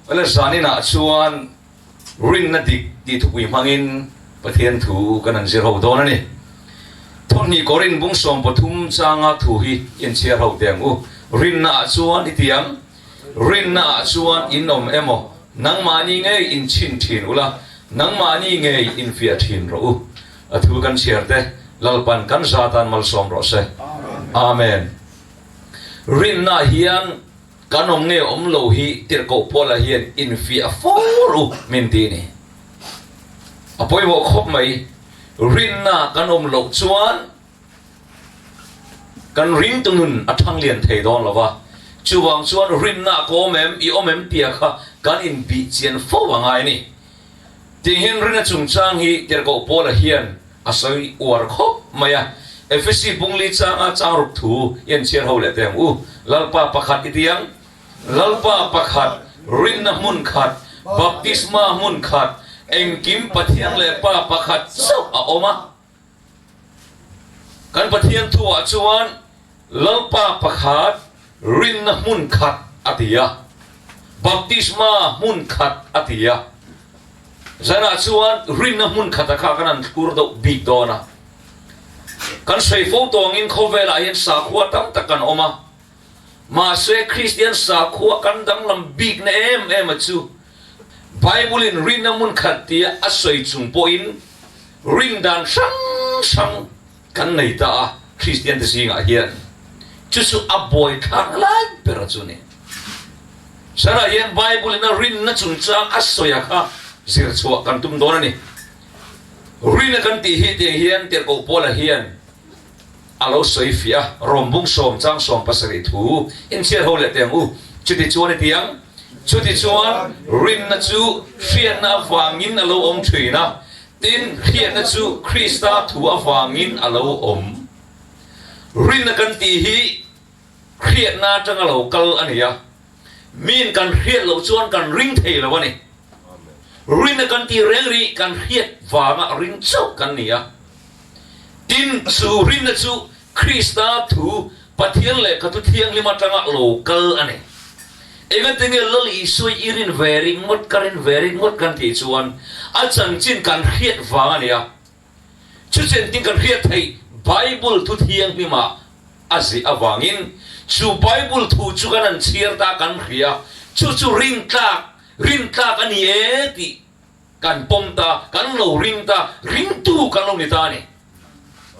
Awle zaninah chuan rinna dik tih thupui hmangin Pathian thu kan han zir ho dawn a ni. Thawhnih Korin bung 13 changa thu hi inchhiar ho teh ang u. Rinnaah chuan i ti ang, Rinnaah chuan in awm emaw, nangmahni ngei inchhin thin ula, nangmahni ngei infiah thin rawh u. A thu kan chhiar te Lalpan kan za tan malsawm rawh se. Amen. Rinna hian kan awm nge awm lo hi tirhkoh Paula hian infiah fur u min ti ni. A pawimawh khawp mai. Rinna kan awm loh chuan kan ringtu nun a thang lian thei dawn lo va. Chuvang chuan rinna ka awm em, i awm em tia kha kan inbih chian fo a ngai a ni. Tianghian rinna chungchang hi tirhkoh Paula hian a sawi uar khawp mai a. Efesi bungli changa changruk thu i an chhiar ho leh teh ang u. Lalpa pakhat i ti ang. Lalpa pakhat, rinna hmun khat, baptisma hmun khat, engkim Pathian leh Pa pakhat chauh a awm a. Kan Pathian thuah chuan Lalpa pakhat, rinna hmun khat a ti a, baptisma hmun khat a ti a. Zanah chuan rinna hmun khata kha kan han thlur deuh bik dawn a. Kan sawi fo tawngin khawvelah hian sakhua tam tak kan awm a. Mahse Kristian sakhua kan danglam bikna em em a chu Bible-in rinna hmun khat tia a sawi chung pawhin rin dan hrang hrang kan nei ta a Kristian te zingah hian. Chu chu a buaithlak lai ber a chu ni. Sarah hian Bible-in a rinna chungchang a sawi a kha zir chhuah kan tum dawn a ni. Rinna kan tih hi tiang hian Tirhkoh Paula hian a lo sawi fiah a, Rom bung sawm chang 70 thu inchhiar ho leh teh ang u. Chuti chuan i ti ang, chuti chuan rinna chu hriatna avangin a lo awm thin a, tin hriatna chu Krista thu avangin a lo awm. Rinna kan tih hi hriatna atanga lo kal a ni a, miin kan hriat loh chuan kan ring thei lo a ni. Rinna kan tih reng rih kan hriat vanga ring chauh kan ni a. Tin, chu rinna chu Krista thu, Pathian lehkha thu thianghlim atanga lo kal a ni. Engatinge Lal Isua i rin ve ringawt, ka rin ve ringawt kan tih chuan a chanchin kan hriat vang a ni a. Chu chanchin kan hriat theih Bible thu thianghlimah a zih avangin chu Bible thu chu kan han chhiar ta kan hria, chu chu rintlak, rintlak a ni e tih Kan pawm ta, kan lo ring ta, ringtu kan lo ni ta a ni.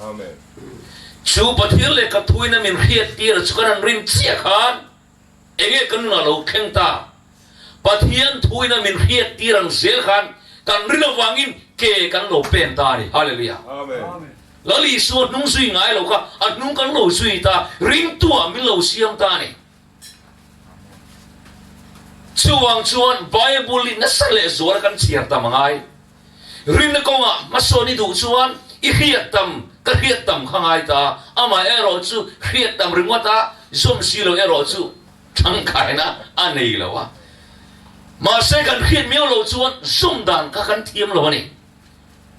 Amen. Chu Pathian leh ka thuin a min hriat tir chu kan han rin chiah khan enge kan nunah lo thleng ta? Pathian thuin a min hriat tir ang zel khan kan rin avangin ke kan lo pen ta a ni. Hallelujah. Amen. Lal Isua hnung zui ngai lo kha a hnung kan lo zui ta, ringtu ah min lo siam ta a ni. Chuvang chuan Bible hi nasa leh zuala kan chhiar tam a ngai. Rinna kawngah hmasawn i duh chuan i hriat tam, ka hriat tam kha ngai ta. Amaherawh chu hriat tam ringawt a zawm si lo erawh chu tangkaina a nei lo a. Mahse kan hriat miau loh chuan zawm dan kha kan thiam lo a ni.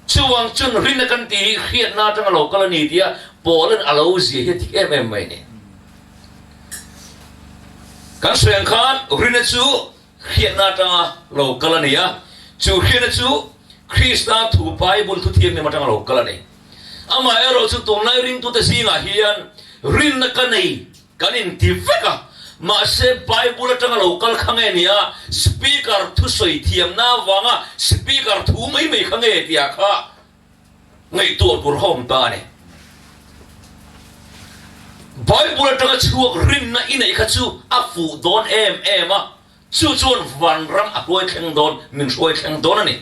Chuvang chuan rinna kan tih hi hriatna atanga lo kal a ni tia Paula'n a lo zia hi a dik em em mai a ni. Kan sawi ang khan rinna chu hriatna atanga lo kal a ni a, chu hriatna chu Krista thu Bible thu thianghlim atanga lo kal a ni. Amaherawhchu tunlai ringtute zingah hian rinna ka nei Kan inti vek a, mahse Bible atanga lo kal kha nge nia, speaker thusawi thiamna avanga speaker thu mai mai kha nge tia kha ngaihtuah tur kha awm ta a ni. Bible atanga chhuak rinna i neih kha chu a fuh dawn em em a, chu chuan vanram a hruai thleng dawn, min hruai thleng dawn a ni.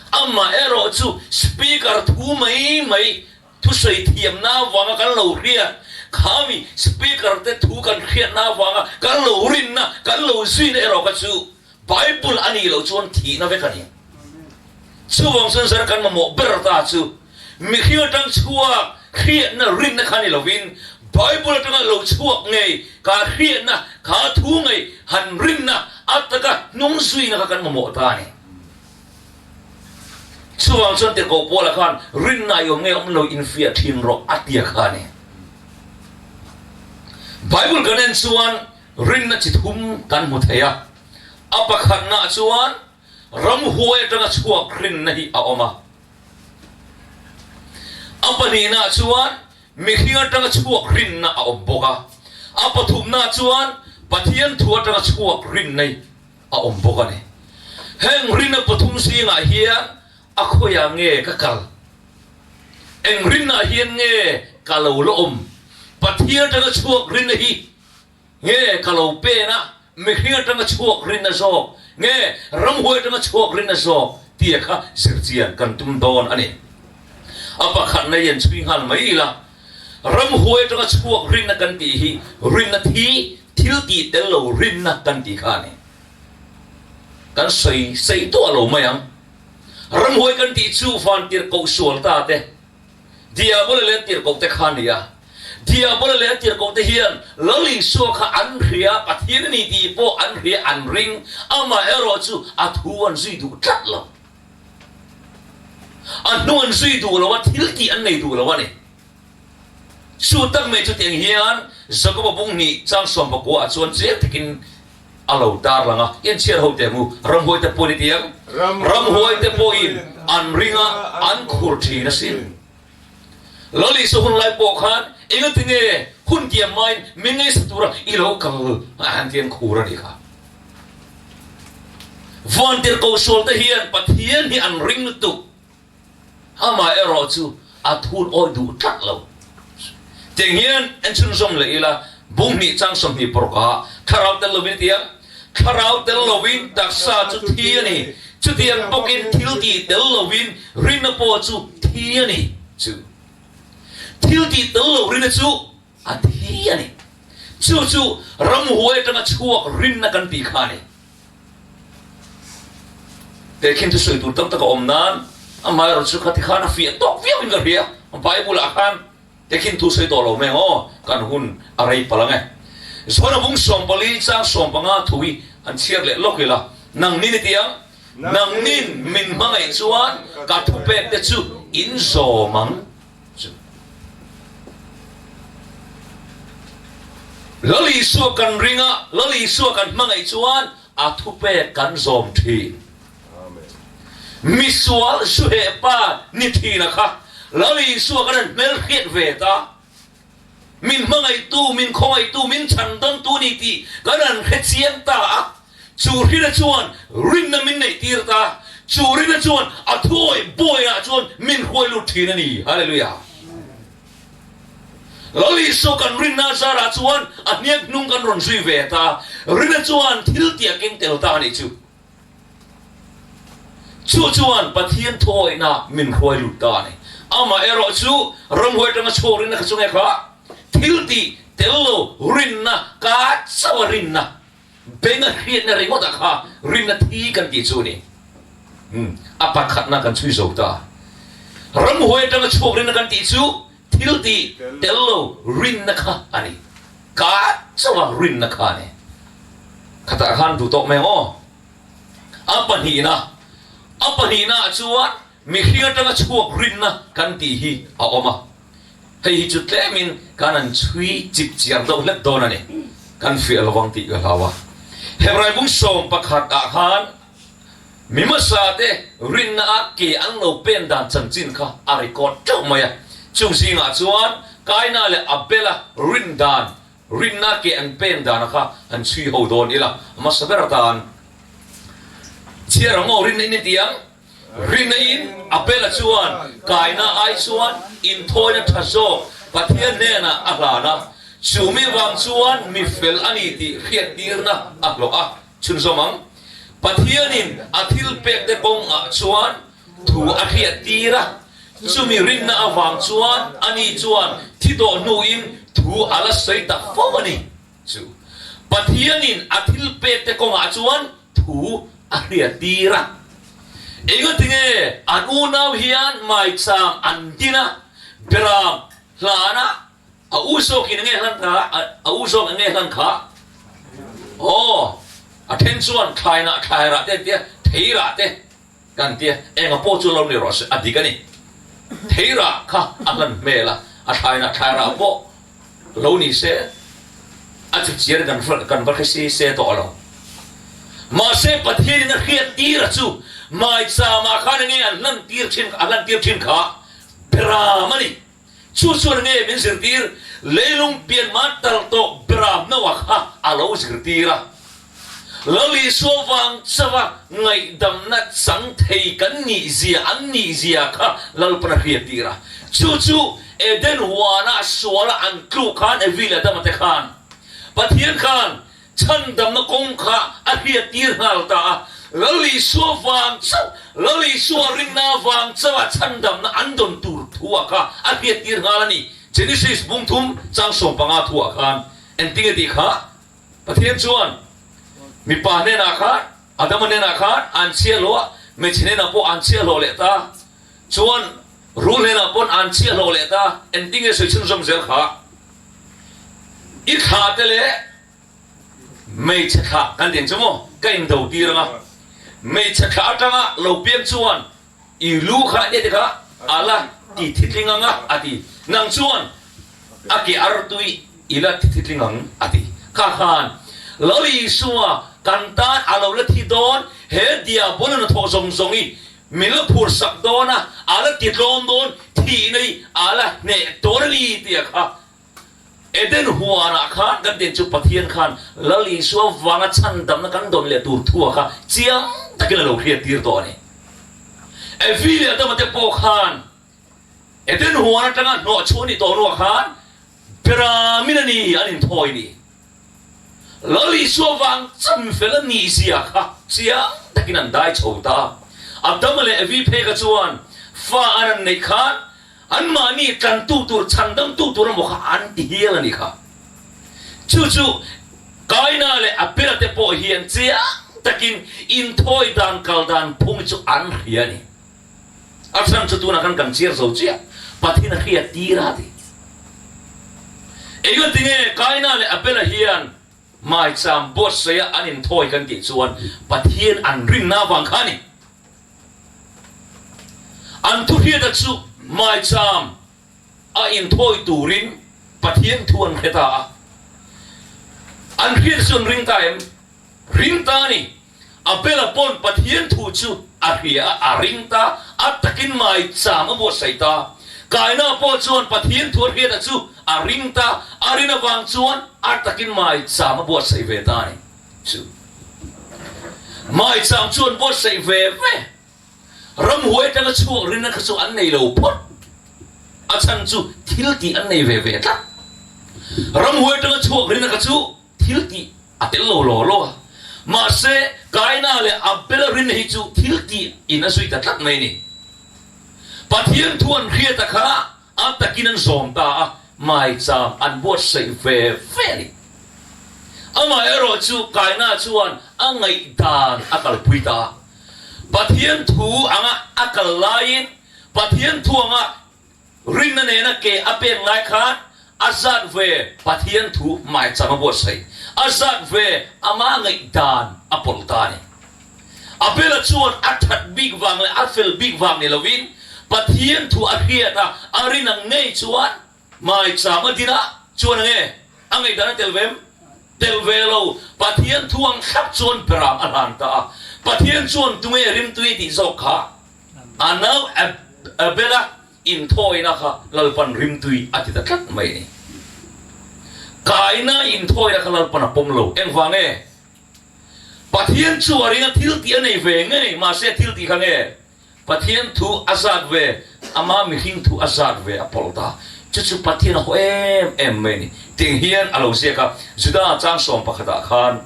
Amaherawh chu speaker thu mai mai Thusawi thiamna avanga kan lo hriat, khami speaker te thu kan hriatna avanga kan lo rinna, kan lo zuina erawh kha chu Bible a nih loh chuan thihna vek a ni. Chuvang chuan zar kan mamawh ber ta chu mihring atang chhuak hriatna rinna kha ni lovin Bible atanga lo chhuak ngei kha hriatna, kha thu ngei han rinna a taka hnung zuina kha kan mamawh ta a ni. Chuvang chuan Tirhkoh Paula khan rinna i awm nge awm lo infiah thin rawh a tia kha a ni. Bible kan en chuan rinna chi thum kan hmu thei a. A pakhatnaah chuan ramhuai atanga chhuak rinna hi a awm a. A pahnihnaah chuan mihring atanga chhuak rinna a awm bawk a. A pathumnaah chuan Pathian thu atanga chhuak rinna hi a awm bawk a ni. Heng rinna pathum zingah hian a khawiah nge ka kal? Eng rinnaah hian nge ka lo la awm? Pathian atanga chhuak rinna hi Nge ka lo pen a, mihring atanga chhuak rinna zawk nge ramhuai atanga chhuak rinna zawk tia kha zirchian kan tum dawn a ni. A pakhatna hi an chhui nghal mai ila, ramhuai atanga chhuak rinna kan tih hi rinna thi thil tih tel lo rinna kan tih kha a ni. Kan sawi sei duah lo mai ang. Ramhuai kan tih chu vantirhkoh sual ta te, Diabola leh an tirhkohte kha a ni a. Diabola leh an tirhkohte hian Lal Isua kha an hria, Pathian a ni tih pawh an hria, an ring, amaherawhchu a thu an zui duh tlat lo. A hnu an zui duh lo a, thil tih an nei duh lo a ni. Chu tak mai chutiang hian Jakoba bung hnih chang sawmpakua ah chuan chiang takin a lo tar lang a, i an chhiar ho teh mu, ramhuaite pawhin i ti ang, ramhuaite pawhin an ring a, an khur thin asin. Lal Isua hun lai pawh khan engati nge hun tiam hmain min ngaihsak tura i lo kal a han ti an khur a nih kha. Vantirhkoh sualte hian Pathian hi an ring lutuk. Amah erawh chu a thun awih duh tlat lo. Tiang hian en chhunzawm leh ila, bung hnih chang 20 parukah thlarau tel lovin tiang, Thlarau tel lovin taksa chu thi a ni, chutiang bawkin thil tih tel lovin rinna pawh chu thi a ni. Chu thil tih tel lo rinna chu a thi a ni. Chu chu ramhuai atanga chhuak rinna kan tih kha a ni. Tehkhin chu sawi tur tam tak a awm nan amaherawh chu khati khan a fiah tawk viau in ka hria. Bible ah khan tehkhin thu sawi tawh lo mai ang aw, kan hun a rei palh ang e. Zona bung 14 chang 15 thu hi han chhiar leh lawk ila, Nangnin i ti ang, nangnin min hmangaih chuan ka thupek te chu in zawm ang. Chu Lal Isua kan ring a, Lal Isua kan hmangaih chuan a thupek kan zawm thin. Misual suheh pa ni thina kha Lal Isua kan han hmelhriat ve ta. Min hmangaihtu, min khawngaihtu, min chhandamtu ni tih kan han hre chiang ta a. Chu hrina chuan rinna min neihtir ta. Chu rinna chuan a thuawih bawiah chuan min hruai lut thin a ni. Hallelujah! Lal Isua kan rinna zarah chuan a hniak hnung kan rawn zui ve ta. Rinna chuan thil tih a keng tel ta a nih chu. Chu chuan Pathian thuawihna min hruai lut ta a ni. Amaherawh chu ramhuai atanga chhuak rinna kha chu nge kha? Thil tih tel lo rinna, ka chauh a rinna, benga hriatna ringawtah kha rinna thi kan tih chu a ni. A pakhatna kan chhui zo ta. Ramhuai atanga chhuak rinna kan tih chu thil tih tel lo rinna kha a ni. Ka chauh a rinna kha a ni. Khatah khan duh tawk mai ang aw. A pahnihna, a pahnihna ah chuan mihring atanga chhuak rinna kan tih hi a awm a. Hei hi chu tlemin kan han chhui chip chiar deuh hlek dawn a ni. Kan fiah lovang tih ka hlau a. Hebrai bung 11 ah khan Mi hmasa te rinna a ke an lo pen dan chanchin kha a record teuh mai a, chung zingah chuan Kaina leh Abela rin dan, rinna ke an pen dana kha an chhui ho dawn ila, a hmasa ber atan chhiar ang aw rinna in a ti ang, rinna in Abela chuan Kaina ai chuan inthawina tha zawk Pathian hnenah a hlan a, chu mi vang chuan mi fel a ni tih hriattirna a hlawh a. Chhunzawm ang, Pathianin a thilpekte kawngah chuan thu a hriattir a, chumi rinna avang chuan ani chuan thi tawh hnuin thu a la sawi ta fo a ni. Chu Pathianin a thilpekte kawngah chuan thu a hriattir a. Engatinge an unau hian maicham an din a, beram hlan a, A u zawkin enge hlan kha? A u zawk enge hlan kha? Aw, a then chuan thlainah thlairah te an tia, theirah te kan tia, enga pawh chu lo ni rawh se, a dik a ni. Theirah kha a hlan hmel a, a thlainah thlairah pawh lo ni se, a chipchiar kan kan va hre si se tawh lo. Mahse Pathianin a hriat tir a chu maicham ah khan enge an hlan tir thin a hlan tir thin kha beram a ni. Chu chuan enge min zirtir? Leilung pian man tal tawh beram no a kha a lo zirtir a. Lal Isua vang chauha ngaihdamna chang thei kan nih zia an nih zia kha Lalpan a hriat tir a. Chu chu Eden huana suala an tluk khan Evi leh Adama te khan Pathian khan Chhandamna kawng kha a hriattir nghal ta a, Lal Isua vang chauh, Lal Isua rinna vang chauha chhandamna an dawn tur thuah kha a hriattir nghal a ni. Genesis bung thum chang 15 thuah khan engtinge tih kha Pathian chuan mipa hnenah khan, Adama hnenah khan an chhiahhlawh a, hmeichhe hnenah pawh an chhiahhlawh leh ta. Chuan rul hnenah pawn an chhiahhlawh leh ta. Engtinge sawi chhunzawm zel kha? I thla te leh Hmeichhe thlah kan tih ang chu maw? Ka indo tir ang a, hmeichhe thlah atanga lo piang chuan i lu kha nia te kha a la ti thitling ang a, a ti. Nang chuan a ke artui i la ti thitling ang, a ti. Kha khan Lal Isua kan tan a lo la thi dawn, he diabol a thawh zawng zawng i min la phur sak dawn a, a la ti tlawm dawn, thihna i a la hneh dawn a ni tih a kha Eden huanah khan kan den chu Pathian khan Lal Isua vanga chhandamna kan dawn leh tur thua kha chiang takin a lo hriat tir tawh a ni. Evi leh Adama te pawh khan Eden huan atanga hnawh chhuah a nih tawh hnuah khan Beramin a ni an inthawi ni. Lal Isua vang cham fel a nih zia kha chiang takin an dai chho ta. Adama leh Evi phei kha chuan fa an an neih khan Anmahni tlantu tur, chhandamtu tur emaw kha an ti hial a ni kha. Chu chu Kaina leh Abela te pawh hian chiang takin inthawi dan kal dan phung chu an hria a ni. A chhan chu tunah khan kan chhiar zo chiah, Pathian a hria tir a ti. Engati nge Kaina leh Abela hian maicham buatsaih a an inthawi kan tih chuan Pathian an rinna avang kha a ni. An thuhriata chu maicham a inthawi turin Pathian thu an hre ta a. An hriat chu an ring ta em? Ring ta a ni. Abela pawn Pathian thu chu a hria a, a ring ta, a takin maicham a buatsaih ta. Kaina pawh chuan Pathian thu a hriata chu a ring ta, a rin avang chuan a takin maicham a buatsaih ve ta a ni. Chu maicham chu an buatsaih ve ve. Ramhuai atanga chhuak rinna kha chu an nei lo phawt. A chhan chu thil tih an nei ve ve tlat. Ramhuai atanga chhuak rinna kha chu thil tih a tel lo law law a. Mahse, Kaina leh Abela rinna hi chu thil tih in a zui ta tlat mai a ni. Pathian thu an hriat a kha A takin an zawm ta a, maicham an buatsaih ve ve a ni. Amaherawh chu Kaina chuan a ngaihdan a kalpui ta a. Pathian thu anga a kal laiin, Pathian thu anga rinna nena ke a pek lai khan a zat ve Pathian thu maicham a buatsaih, a zat ve ama ngaihdan a pawlh ta a ni. Abela chuan a that bik vang leh a fel bik vang ni lovin Pathian thu a hriat a, a rin ang ngei chuan maicham a din a, chuan ange a ngaihdan a tel ve em? Tel ve lo, Pathian thu ang thlap chuan beram a hlan ta a, Pathian chuan tunge rimtui tih zawk kha a nau Abela inthawina kha Lalpan rimtui a ti ta tlat mai a ni. Kaina inthawina kha Lalpan a pawm lo, engvang nge? Pathian chu a ring a, thil tih a nei ve ngei, mahse a thil tih kha nge? Pathian thu a zat ve, ama mihring thu a zat ve a pawlh ta. Chu chu Pathian a haw em em mai a ni. Tiang hian a lo ziak a, Juda chang 11 ah khan,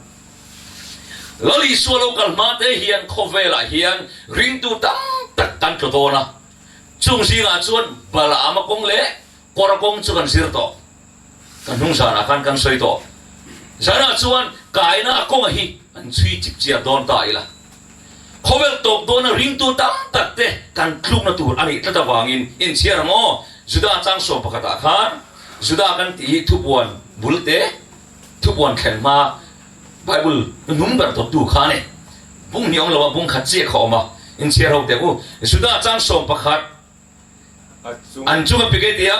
Lal Isua lo kal hma te hian khawvelah hian ringtu tam tak kan tlu dawn a, chung zingah chuan Balaama kawng leh Kawr kawng chu kan zir tawh. Ka hnung zanah khan kan sawi tawh. Zanah chuan kaina a kawnga hi an chhui chip chiar dawn ta ila. Khawvel tawp dawna ringtu tam tak te kan tlukna tur a nih tlat avangin inchhiar ang aw. Juda chang 11 ah khan Juda kan tih hi thupuan bul te, thupuan thlen hma Bible hnung ber dawttu kha a ni. Bung hnih awm lo a, bung khat chiah kha awm a. Inchhiar ho teh u. Juda chang 11. An chunga pik e tia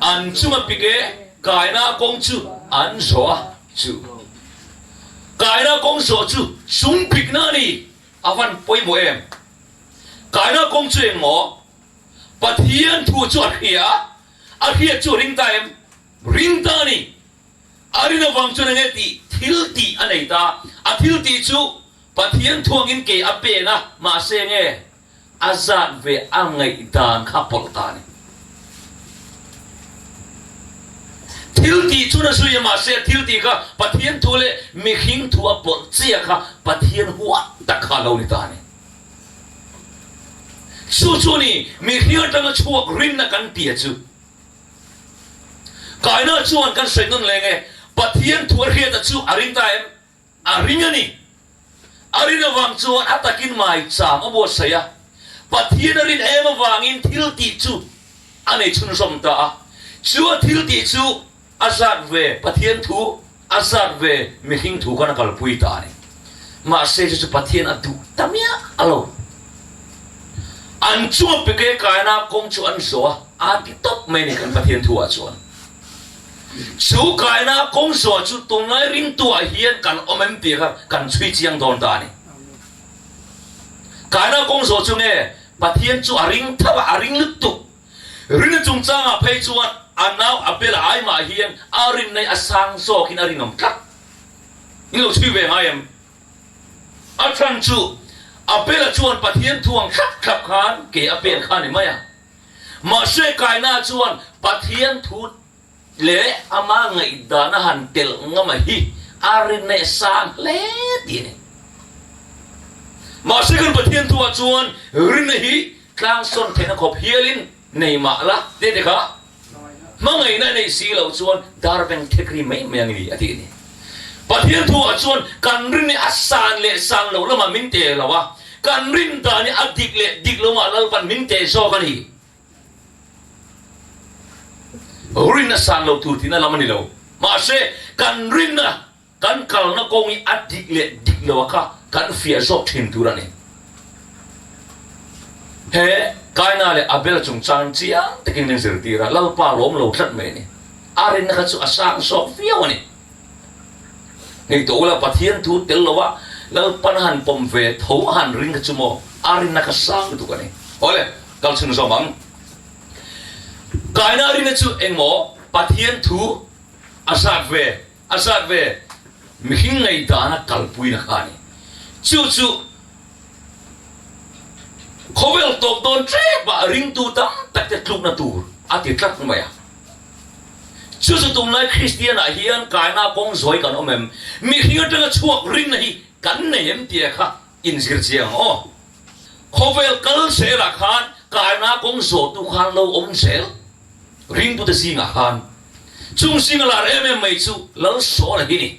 an chunga pik e kaina kawng chu an zawh a chu. Kaina kawng zawh chu sum pikna a ni. A van pawimawh em? Kaina kawng chu eng maw? Pathian thu chu a hria a, a hriat chu a ring ta em? Ring ta a ni. A rin avang chuan enge tih? Thil tih a nei ta. A thil tih chu Pathian thuangin kei a pen a, mahse enge a zat ve a ngaihdan kha pawlh ta a ni. Thil tih chu na zui a, mahse a thil tih kha Pathian thu leh mihring thu a pawlh chiah kha Pathian huat tak kha a lo ni ta a ni. Chu chu ni mihring atanga chhuak rinna kan tia chu. Kaina chuan kan sawi nawn leng e, Pathian thu a hriata chu a ring ta em? A ring a ni. A rin avang chuan a takin maicham a buatsaih a. Pathian a rin em avangin thil tih chu a nei chhunzawm ta a. Chu a thil tih chu a zat ve Pathian thu, a zat ve mihring thu khan a kalpui ta a ni. Mahse chu chu Pathian a duh ta miah a lo. An chunga peke kaina kawng chu an zawh a, a ti tawp mai a ni kan Pathian thu ah chuan. Chu kaina kawng zawh chu tunlai ringtuah hian kan awm em tih kha kan chhui chiang dawn ta a ni. Kaina kawng zawh chu nge Pathian chu a ring tho a, a ring lutuk. Rinna chungchangah phei chuan a nau Abel-a ai mah hian a rinna hi a sang zawkin a rinawm tlat. In lo chhui ve ngai em? A chhan chu Abel-a chuan Pathian thu ang thlap thlap khan ke a pen kha a ni mai a. Mahse Kaina chuan Pathian thu leh ama ngaihdan a han telh ngam a hi a rinna sang hle tih a ni. Mahse kan Pathian thuah chuan rinna hi tlangsawn theihna khawp hialin nei mah la tih a ti kha. Hmangaihna neih si loh chuan dar beng thek ri mai mai ang i ni a ti a ni. Pathian thuah chuan kan rin hi a san leh san loh lamah min teh lo a, kan rin dan hi a dik leh dik lo mah Lalpan min teh zawk a ni. Rin a san loh tur tihna lam a ni lo. Mahse, kan rinna Kan kalna kawng hi a dik leh dik lo a kha kan fiah zawk thin tur a ni. He Kaina leh Abel chungchang chiang takin min zirtir a, Lalpa lawm lo tlat mai a ni. A rinna kha chu a sang zawk viau a ni. Ngaihtuah ula Pathian thu tel lo a Lalpan a han pawm ve tho a han ring kha chu maw a rinna kha sang lutuk a ni. Awle, kal chhun zawm ang. Kaina rinna chu engmaw Pathian thu a zat ve A zat ve mihring ngaihdana kalpuina kha a ni. Chu chu khawvel tawp dawn tepah ringtu tam tak te tlukna tur a ti tlat mai a. Chu chu tunlai Kristian ah hian kaina kawng zawi kan awm em? Mihring atanga chhuak rinna hi kan nei em tia kha inzir chiang ang aw. Khawvel kal zelah khan kaina kawng zawhtu khan lo awm zel. Ringtute zingah khan chung zinga lar em em mai chu Lalsawla hi ni.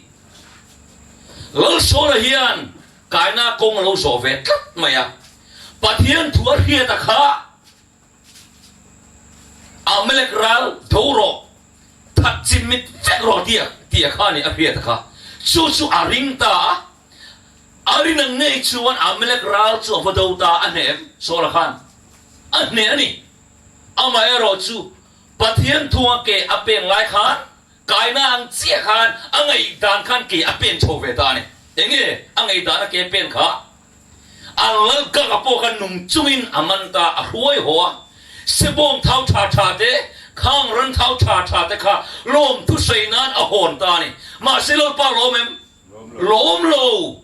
Lalsawla hian kaina kawng a lo zawh ve tlat mai a, Pathian thu a hriat a kha Amalek ral do rawh, that chim mit vek rawh tia tia kha ni a hriat a kha. Chu chu a ring ta a, a rin ang ngei chuan Amalek ral chu a va do ta a hneh em? Sawla khan a hneh a ni. Amaherawh chu Pathian thunga ke a pen lai khan kaina ang chiah khan a ngaihdan khan ke a pen chho ve ta a ni. Enge a ngaihdan a ke pen kha? An lal kaka pawh kha nung chungin a man ta, a hruai haw a. Sebawm thau tha tha te, khang ran thau tha tha te kha lawm thusawi nan a hawn ta a ni. Mahse Lalpa lawm em? Lawm lo.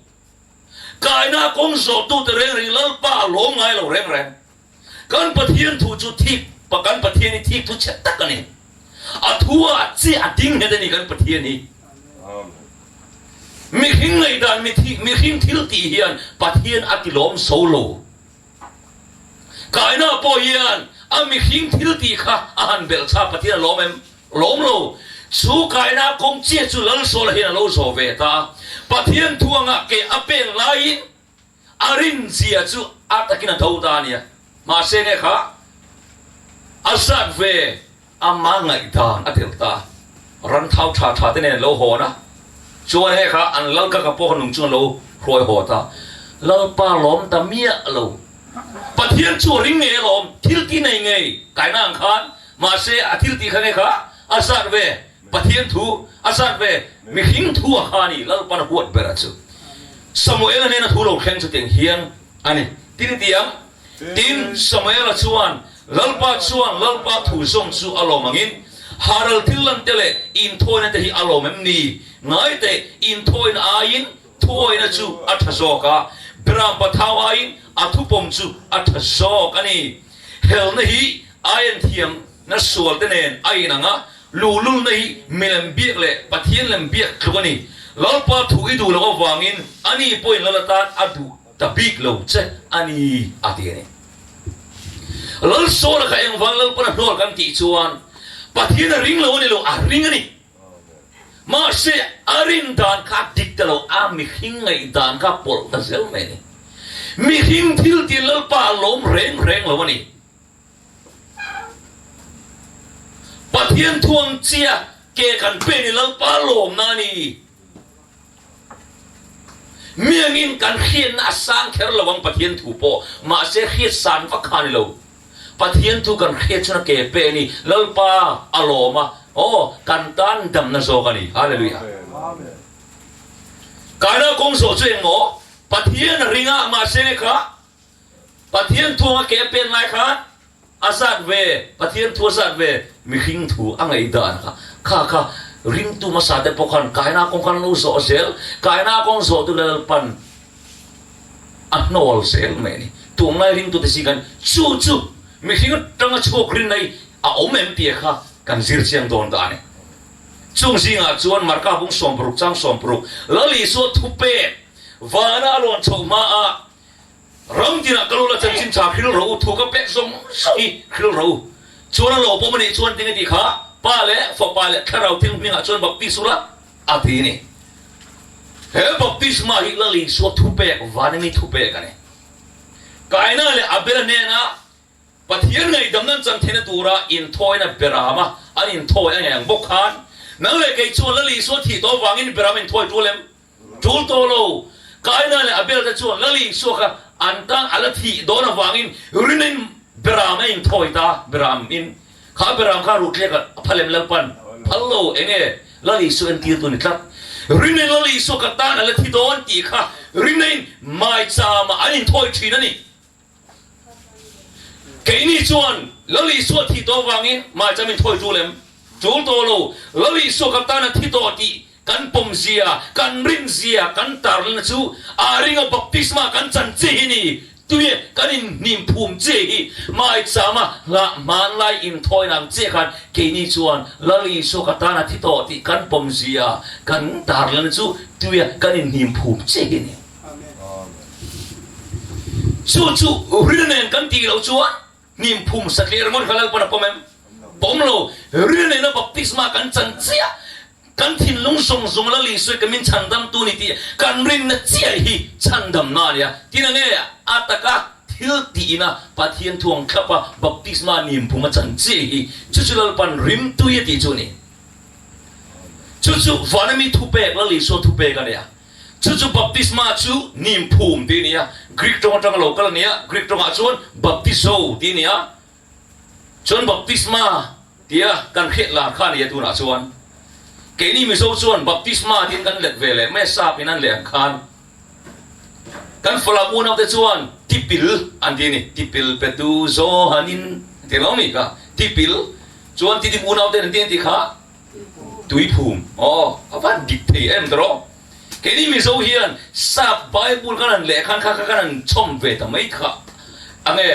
Kaina kawng zawhtute reng reng Lalpa a lawm ngai lo reng reng. Kan Pathian thu chu thik pa kan Pathian hi thik thu chhe tak a ni. A thu ah chiah a ding nghet a ni kan Pathian hi. Mihring ngaihdan mihring thil tih hian Pathian a ti lawm so lo. Kaina pawh hian a mihring thil tih kha a han belh tha Pathian a lawm em? Lawm lo. Chu kaina kawng chiah chu Lalsawla hian a lo zawh ve ta a. Pathian thu anga ke a peng laiin A rinzia chu a takin a tho ta a nia. Mahse nge kha a zat ve ama ngaihdan a tel ta. Ran thau tha tha te nen an lo hawn a, chuan he kha an lal kaka pawh kha nung chu an lo hruai haw ta. Lalpa lawm ta miah lo. Pathian chu a ring ngei alawm, thil ti nei ngei kaina ang khan, mahse a thil tih kha nge kha a zat ve. Pathian thu a zat ve mihring thu a kha a ni, Lalpan a huat ber a chu. Samuela nena thu lo thleng chu tiang hian a ni. Tin tiang, Tin, Samuela chuan, Lalpa chuan Lalpa thu zawng chu a lawm angin, Haral thil lan te leh inthawina te hi a lawm em ni? Ngai teh, inthawina aiin thuawina chu a tha zawk a, Beram pathau aiin a thupawm chu a tha zawk a ni. Helna hi aian thiamna sual te nen a inang a, luhlulna hi milem biak leh Pathian lem biak tluk a ni. Lalpa thu i duh loh avangin ani pawhin lal atan a duh ta bik lo che a ni, a ti a ni. Lal Saula kha engvang Lalpan a hnual kan tih chuan Pathian a ring lo a ni lo, a ring a ni. Mahse, a rin dan kha a dik ta lo, a mihring ngaih dan kha a pawlh ta zel mai a ni. Mihring thil tih Lalpa a lawm reng reng lo a ni. Pathian thuang chia ke kan pe ni Lalpa lawmna a ni. Miangin kan hriatna a sang kher lo ang Pathian thu pawh, mahse hriat san vak kha a ni lo. Pathian thu kan hriat chuan a ke pe a ni, Lalpa a lawm a, aw, kan tan damna zawk a ni. Hallelujah. Kaina kawng zawh chu engmaw? Pathian a ring a, mahse kha Pathian thu anga ke a pen lai khan a zat ve, Pathian thu a zat ve, mihring thu a ngaihdan kha, kha kha ringtu hmasa te pawh khan kaina kawng khan an lo zawh zel, kaina kawng zawh tu Lalpan a hnawl zel mai a ni. Tunlai ringtu te si khan chu chu mihring atanga chhuak rinna hi a awm em tih kha kan zir chiang dawn ta a ni. Chung zingah chuan Marka bung 60 chang 60 Lal Isua thupek vana a lawn chhoh hmaah Ram tinah ka lula chanchin tha hril ro u, thu ka pek zawng zawng hi hril ro u. Chuan a lo pawm a nih chuan tinge tih kha Pa leh Fapa leh Thlarau thil hmingah chuan baptis ula a ti a ni. He baptisma hi Lal Isua thupek, vanimi thupek a ni. Kaina leh Abela hnena Pathian ngaihdamna an chan theihna tura inthawina berama an inthawi a ngei ang bawk khan nang leh kei chuan Lal Isua thih tawh avangin beram inthawi tul em? Tul tawh lo, Kaina leh Abel te chuan Lal Isua kha an tan a la thih dawn avangin rinin beram a inthawi ta, beram in kha beram kha ruhthlek a phal em Lalpan? Phal lo, enge Lal Isua entirtu ni tlat. Rinin Lal Isua ka tan a la thi dawn tih kha rinin maichama an inthawi thin a ni. Keini chuan Lal Isua thih tawh avangin maicham in thawi tul em? Tul tawh lo. Lal Isua kan tan a thi tawh tih kan pawm zia, kan rin zia kan tarlna chu a ringa baptisma kan chan che hi ni. Tui kan in hnim phum che hi maichama hlah hmanlai inthawi nang che khan keini chuan Lal Isua ka tan a thi tawh tih kan pawm zia kan tarlna chu tuia kan in hnim phum che hi ni. Chu chu rin nen kan tih loh chuan hnim phum satliah ringawt kha Lalpan a pawm em? Pawm lo. Rin nena baptisma kan chan chiah, kan thinlung zawng zawng Lal Isua ka min chhandamtu ni tih kan rinna chiah hi chhandamna a nia. Tin ange a taka thil tihna Pathian thuang thlapa baptisma hnim phum a chan chiah hi chu chu Lalpan rimtui a tih chu a ni. Chu chu vana mi thupek Lal Isua thupek a nia. Chu chu baptisma chu nim phum tih a ni a, Greek tawng atanga lo kal a ni a, Greek tawngah chuan baptizo tih a ni a, chuan baptisma tia kan hriat lar kha a ni a tunah chuan. Keini Mizo chuan baptisma tiin kan let ve leh mai a, sap in an leh ang khan. Kan Falam unaute chuan tipil an ti a ni, tipil petu Johanin an ti lo mi kha, tipil chuan tidim unaute an ti an ti kha. Tui phum aw a van dik thei em ta rawh. Keini Mizo hian sap Bible kan han leh khan kha kha kan han chhawm ve ta mai kha ange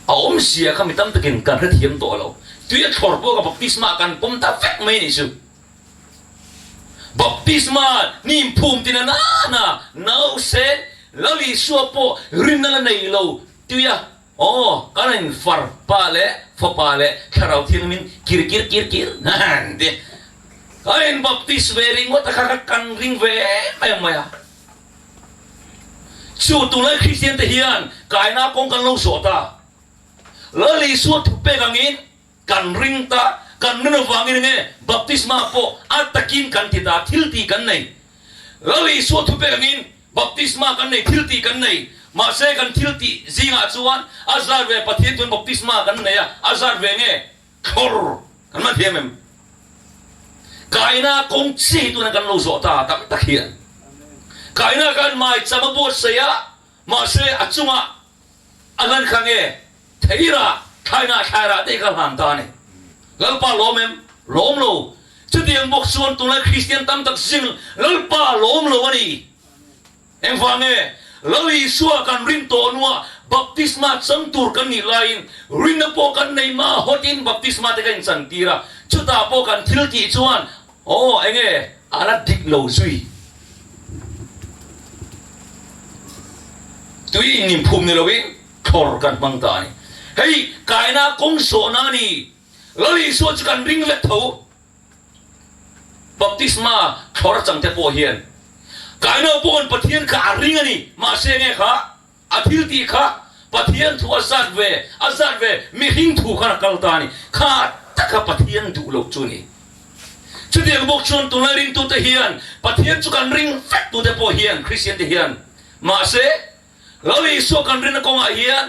a awmzia kha mi tam takin kan hrethiam tawh lo. Tui a thlawr pawh ka baptisma kan pawm ta vek mai nih chu. Baptisma hnim phum tina nana nause Lal Isua pawh rinna la nei lo tuia Aw, kan in far pa leh fapa leh thlarau thiangmin kir kir kir kir han ti. Ka in baptist ve ringawt a kha kha kan ring ve em em mai a. Chu tunlai Kristian te hian kaina kawng kan lo zawh ta. Lal Isua thupek angin Kan ring ta, kan rin avangin enge baptisma pawh a takin kan ti ta, thil tih kan nei. Lal Isua thupek angin baptisma kan nei, thil tih kan nei. Mahse kan thil tih zingah chuan a zat ve Pathian chuan baptisma kan nei a, a zat ve nge thlawr kan man thiam em? Kaina kawng chi hi tuna kan lo zawh ta tam tak hian Kaina khan maicham a buatsaih a, mahse a chungah a hlan kha nge theirah thlainah thlairah te kha hlan ta a ni. Lalpa lawm em? Lawm lo. Chutiang bawk chuan tunlai Kristian tam tak zing Lalpa lawm lo a ni. Engvang nge? Lal Isua kan rin tawh hnuah baptisma chang tur kan nih laiin rinna pawh kan nei hma hawtin baptisma te kan inchantir a, chutah pawh kan thil tih chuan aw enge a la dik lo zui. Tui inphum ni loin thlawr kan hmang ta a ni. Hei kaina kawng sawhna a ni. Lal Isua chu kan ring vek tho. Baptisma thlawr chang te pawh hian Kaino pawh kan Pathian kha a ring a ni, mahse nge kha a thil tih kha Pathian thu a zat ve, a zat ve mihring thu khan a kal ta a ni, kha taka Pathian duh loh chu a ni. Chutiang bawk chuan tunlai ringtute hian Pathian chu kan ring vek tute pawh hian Kristian te hian mahse Lal Isua kan rinna kawngah hian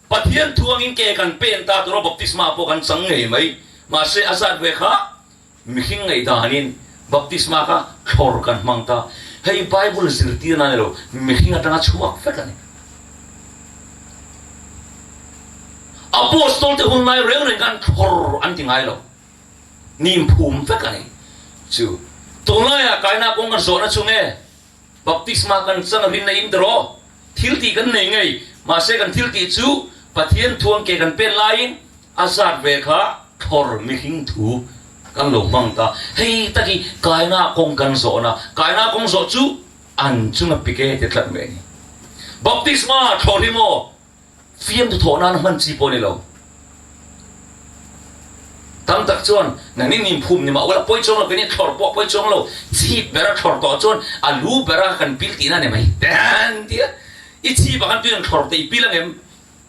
Pathian thu angin ke kan pen ta tur a, baptisma pawh kan chang ngei mai. Mahse, a zat ve kha mihring ngaihdanin baptisma kha thlawr kan hmang ta. Hei Bible zirtirna a ni lo, mihring atanga chhuak vek a ni. Apostol te hun lai reng reng khan thlawr an ti ngai lo, nim phum vek a ni. Chu tunlaiah kaina kawng kan zawhna chu nge? Baptisma kan chang a rinna in tiraw? Thil tih kan nei ngei, mahse kan thil tih chu Pathian thuang ke kan pen laiin a zat ve kha thlawr mihring thu kan lo hmang ta. Hei tak hi kaina kawng kan zawhna, kaina kawng zawh chu an chunga pike ti tlat mai a ni. Baptisma thlawr hi maw? Fiamthu thawh nana hman chi pawh a ni lo. Tam tak chuan nang ning ning phum ni mah ula pawi chuang lo keini thlawr pawh pawi chuang lo chhip bera thlawr tawh chuan a lu bera kan pil tihna ni mai an ti a. I chhip ah khan tui an thlawr teh i pil angem?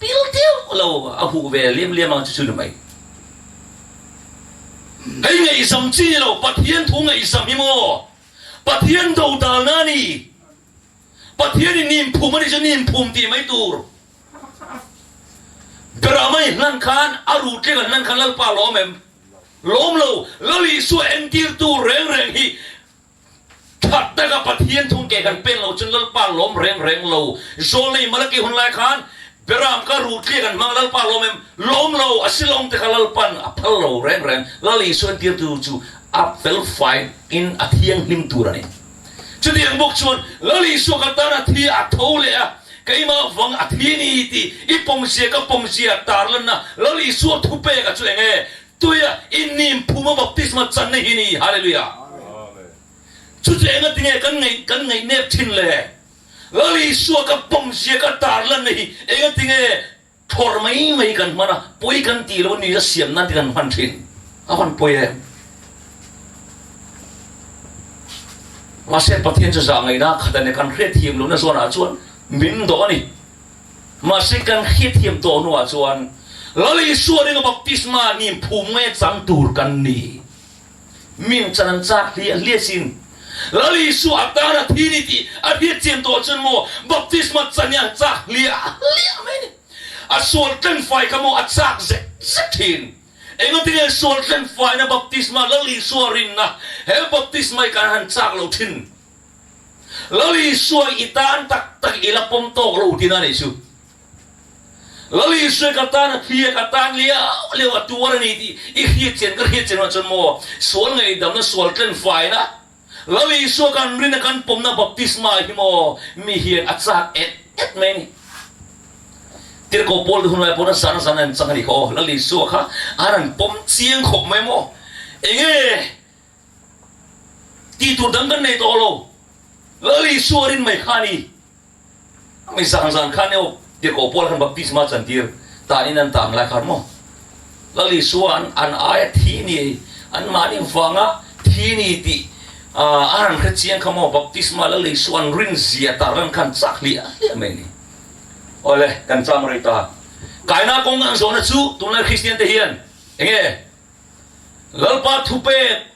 Pil deuh lo a huh ve liam liam ang chu chu ni mai. Hei ngaihzam chi ni lo Pathian thu ngaihzam hi maw Pathian dodalna a ni. Pathian in nim phum a nih chu nim phum tih mai tur. Brahma i hlan khan a rutleng an hlan khan Lalpa lawm em? Lawm lo. Lal Isua entirtu reng reng hi that taka Pathian thung ke kan pen lo chuan Lalpa lawm reng reng lo. Zawlnei Malaki hun lai khan Beram ka rutleng an hmang Lalpa lawm em? Lawm lo. A silawm te kha Lalpan a phal lo reng reng. Lal Isua entirtu chu a felfai in a thianghlim tur a ni. Chutiang bawk chuan Lal Isua ka tan a thi a tho leh a, keimah vang a thi ni tih i pawmzia ka pawmzia tarlanna Lal Isua thupek a chu eng e? Tuia i nim phuma baptisma channa hi ni. Hallelujah! Chu chu enga tinge kan ngaih kan ngaihnep thin le? Lal Isua ka pawmzia ka tarlanna hi enga tinge Thlawr mai mai kan hman a, pawi kan tih loh ni a siam nan te kan hman thin. A van pawi em? Mahse Pathian chu zah ngaihna khat a ni, kan hriatthiam lohna zawnah chuan min dawh a ni. Mahse kan hriatthiam tawh hnuah chuan Lal Isua ringa baptisma nim phum nge chang tur kan ni. Min chan an chak hliah hliah sin. Lal Isua a tan a thi ni tih a hriat chian tawh chuan maw baptisma chan hi a chak hliah hliah mai ni. A sual tlenfai kha maw a chak zek zek thin. Engatinge sual tlenfaina baptisma Lal Isua rinna he baptisma hi kan han chak lo thin. Lal Isua i tan tak tak i la pawm tawk lo tina nih chu. Lal Isua ka tan a thi a, ka tan liau liau a tuar a ni tih i hriat chian ka hriat chian hunah chuan maw sual ngaihdamna sual tlenfaina Lal Isua kan rin a kan pawmna baptisma hi maw mi hian a chak et et mai a ni. Tirhkoh Paul te hunlai pawh na zan zan an chang a ni kha aw Lal Isua kha an han pawm chiang khawp mai maw enge tih tur dang kan nei tawh lo Lal Isua rin mai kha a ni. Mi zan zan khan eo tirhkoh Paul khan baptisma chantir tanin an tang lai khan maw Lal Isua an an aia thi ni an mahni vanga thi ni tih a han hre chiang kha maw baptisma Lal Isua an rin zia tarlan khan chak hliah hliah mai ni. Awle kan chang rei ta. Kaina kawng an zawhna chu tunlai Kristian te hian enge Lalpa thupek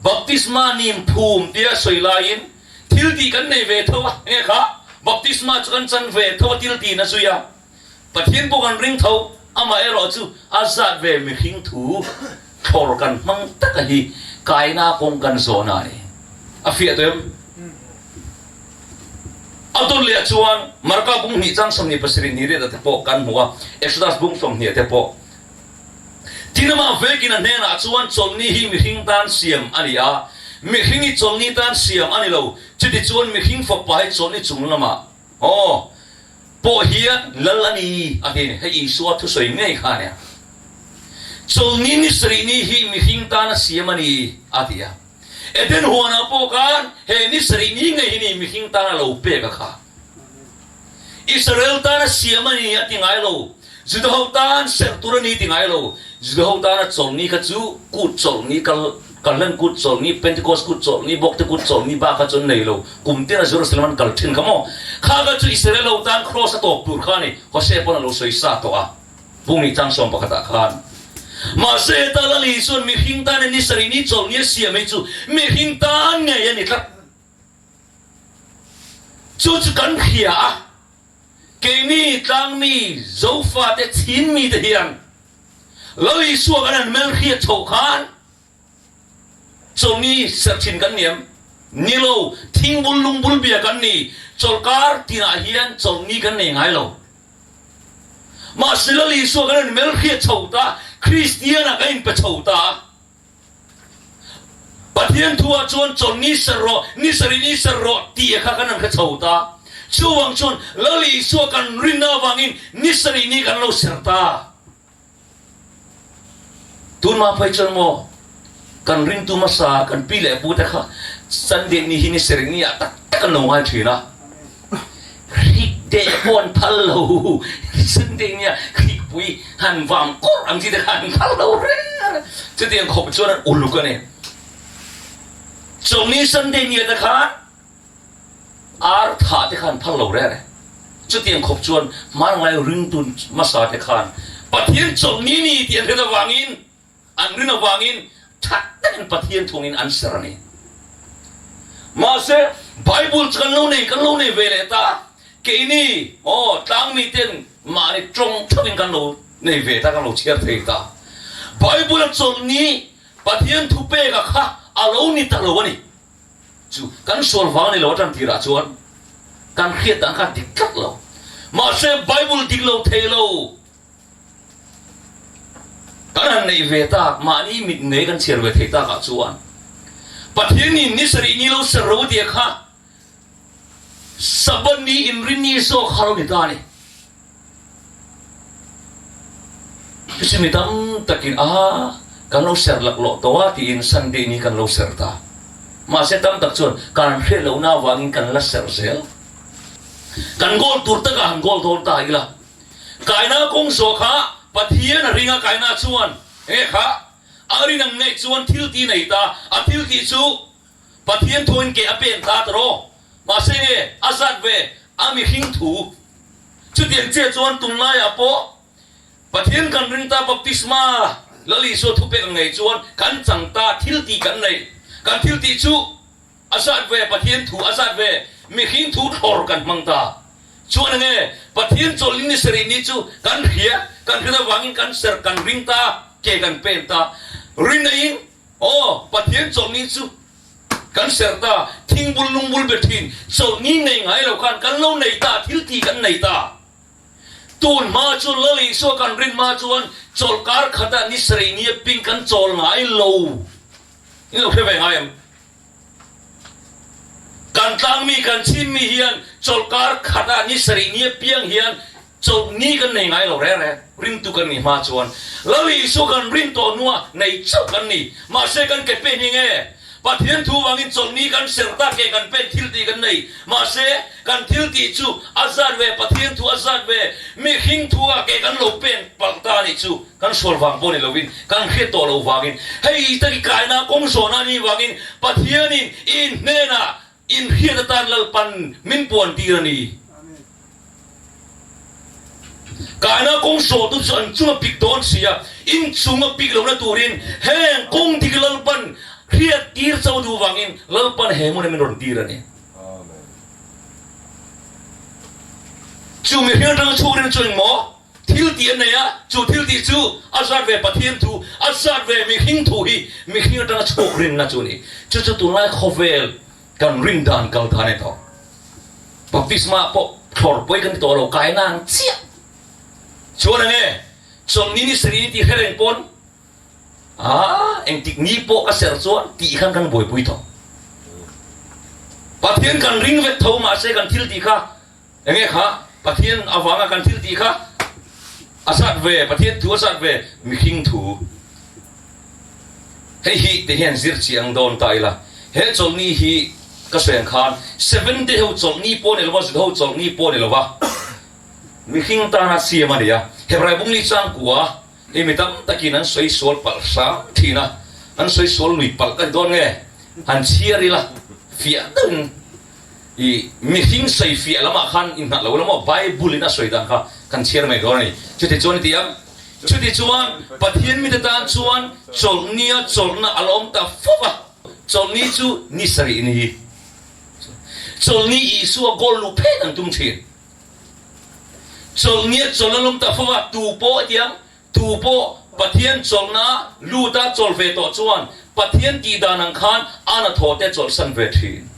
Baptisma nim phum tia sawi laiin thil tih kan nei ve tho a, enge kha baptisma chu kan chan ve tho a thil tih na zui a, Pathian pawh kan ring tho, amaherawh chu a zat ve mihring thu thlawr kan hmang tak a hi. Kaina kawng kan zawhna a ni. A fiah tawh em? A dawt leh ah chuan Marka bung hnih chang 27 ni riat ah te pawh kan hmu a, Exodus bung 20 ah te pawh. Tin amah vekin a hnenah chuan chawlhni hi mihring tan siam a ni a, mihring hi chawlhni tan siam a ni lo, chutichuan mihring fapa hi chawlhni chung lamah aw pawh hian lal a ni a ti a ni. Hei Isua thusawi ngei kha a nia. Chawlhni ni sarih ni hi mihring tana siam a ni a ti a. Eden huanah pawh khan he ni sarih ni ngei hi ni mihring tana lo pek a kha. Israel tana siam a ni a ti ngai lo. Juda ho tan serh tur a ni ti ngai lo. Juda ho tana chawlhni kha chu kut chawlhni, kal kalhlen kut chawlhni, Pentecost kut chawlhni, Bawkte kut chawlhni bak kha chu an nei lo. Kum tina Jerusalem an kal thin kha maw? Kha kha chu Israel ho tan Kraws a tawp tur kha a ni. Hosea pawn a lo sawi sa tawh a. Bungni chang sawm pakhatah khan. Mahse heta Lali chuan mihring tan ni sarih ni chawlhni a siam hei chu mihring tan ngei a ni tlat. Chu chu kan hria a, keini tlangmi Zofate Chinmite hian Lali suak an han melhriat chhoh khan Chawlhni serh thin kan ni em? Ni lo, thingbul lungbul bia kan ni. Chawlhkar tinah hian chawlhni kan nei ngai lo. Mahse Lal Isua kan in melhriat chho ta, Kristianah kan inpe chho ta. Pathian thuah chuan chawlhni serh rawh, ni sarih ni serh rawh tih kha kan han hre chho ta. Chuvang chuan Lal Isua kan rinna avangin ni sarih ni kan lo serh ta. Tunhma phei chuan maw kan ringtu hmasa kan pi leh pu te kha Sunday ni hi ni sarih ni ah tak tak an lo ngai thin a, hrik deh pawh an phal lo, Sunday ni ah hrikpui han vam kawrh ang chi te kha an phal lo reng reng, chutiang khawp chuan an uluk a ni. Chawlhni Sunday ni ah te khan Ar thah te khan phal lo reng e. Chutiang khawp chuan hmanlai ringtu hmasa te khan Pathian chawlhni ni tih an hriat avangin, an rin avangin that takin Pathian thungin an ser a ni. Mahse, Bible chu kan lo nei, kan lo nei ve leh ta. Keini, aw, tlangmi ten mahni tawng theuhin kan lo nei ve ta, kan lo chhiar thei ta. Bible-a chawlhni Pathian thupeka kha a lo ni ta lo a ni. Chu kan sual vang ni lo a tan tirah chuan kan hriat dan kha dik tlat lo. Mahse Bible dik lo thei lo kan han neih ve tak, mahni mit ngei kan chhiar ve thei takah chuan Pathianin ni sarih ni lo ser ro tia kha Sabbath ni inrinni zawk kha lo ni ta a ni. Chuti mi tam takin a kan lo ser laklawh tawh a tiin Sunday ni kan lo ser ta. Mahse tam tak chuan kan hriat lohna avangin kan la ser zel. Kan goal tur takah han goal dawn ta ila. Kaina kawng zawh kha Pathian a ring a Kaina chuan enge kha a rin ang ngeih chuan thil ti nei ta. A thil tih chu Pathian thuin ke a pen ta tawh. Mahse nge a zat ve a mihring thu. Chutiang chiah chuan tunlaiah pawh Pathian kan ring ta baptisma Lal Isua thupek ang ngei chuan kan chang ta thil tih kan nei. Kan thil tih chu a zat ve Pathian thu a zat ve mihring thu thlawr kan hmang ta. Chuan enge Pathian chawlhni ni sarih ni chu kan hria kan hriat avangin kan ser kan ring ta ke kan pen ta. Rinaiin aw Pathian chawlhni chu Kan serh ta, thingbul lungbul be thin, chawlhni nei ngai lo khan kan lo nei ta, thil ti kan nei ta. Tun hma chu Lal Isua kan rin hma chuan chawlhkar khatah ni sarih nia ping kan chawl ngai lo. In lo hre ve ngai em? Kan tlangmi, kan chimmi hian chawlhkar khatah ni sarih nia piang hian Chawlhni kan nei ngai lo reng reng, ringtu kan nih hma chuan Lal Isua kan rin tawh hnuah nei chauh kan ni. Mahse kan ke pen hi nge? Pathian thu vangin chawlhni kan serh ta ke kan pen thil tih kan nei. Mahse kan thil tih chu a zat ve, Pathian thu a zat ve, mihring thu ah ke kan lo pen palh ta anih chu kan sual vang pawh ni lovin kan hriat tawh loh vangin hei taki kaina kawng zawhna anih vangin Pathianin in hnenah Inhriat atan Lalpan min puan tir a ni. Kaina kawng sawhtu chu an chung a pik dawn si a, in chung a pik lohna turin heng kawng dik Lalpan hriat tir cho duh vangin Lalpan he hmuna min rawn tir a ni. Chu mihring atanga chhuk rin chu engmaw? Thil tih an nei a, chu thil tih chu a zat ve Pathian thu, a zat ve mihring thu hi mihring atanga chhuak rinna chu a ni. Chu chu tunlai khawvel kan rin dan kal dan a ni tawh. Baptisma pawh thlawr pawi kan ti tawh lo, kaina ang chiah. Chuan enge chawlhni ni sarih ni tih hre reng pawn Aa, engtik ni pawh ka serh chuan tih khan kan buaipui tawh. Pathian kan ring vek tho mahse kan thil tih kha enge kha Pathian avanga kan thil tih kha a zat ve, Pathian thu a zat ve, mihring thu. Hei hi ti hian zir chiang dawn ta ila, he chawlhni hi ka sawi ang khan Seventh Day ho chawlhni pawh a ni lova, Juda ho chawlhni pawh a ni lova, mihring tana siam a ni a. Hebrai bungli changkua Hei mi tam takin an sawi sual palh hram thin a, an sawi sual lui palh ka ti dawn nge? Han chhiar ila fiah deuhin i mihring sawi fiah lamah khan innghat lo ila maw Bible in a sawi dan kha kan chhiar mai dawn a ni. Chuti chuan i ti ang, chuti chuan Pathian mite tan chuan chawlhnia chawlhna a la awm ta fo va, chawlhni chu ni sarih ni, chawlhni Isua goal luh phet an tum thin. Chawlhnia chawlhna lawm ta fo a, tu pawh hetiang, tu pawh Pathian chawlhna luta chawl ve tawh chuan Pathian tih dan ang khan a na thaw te chawlhsan ve thin.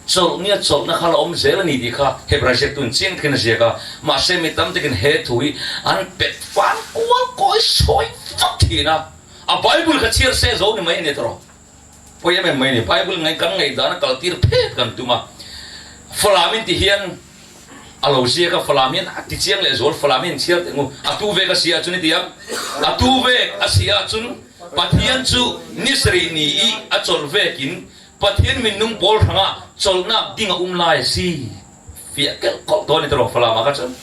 Chawlhnia chawlhna kha la awm zel a ni tih kha Hebrai ziaktuin chiang takin a ziak a, mahse mi tam takin he thu hi an pet fan kual kawi sawi vak thin a, a Bible kha chhiar se zo ni mai a ni tawh. Pawi em em mai a ni. Bible ngai kan ngaihdan a kaltir phet kan tum a, Falam in ti hian a lo ziak a, Falam hian a ti chiang leh zual, Falam hian chhiar teh ngu, a tu vek a si ah chun i ti ang, a tu vek a si ah chun Pathian chu ni sarih ni i a chawlh vek in Pathian minung pawl hrang ah chawlhnak ding a um lai a si. Fiah kelh kawlh dawn i ti rawh Falam ah kha chuan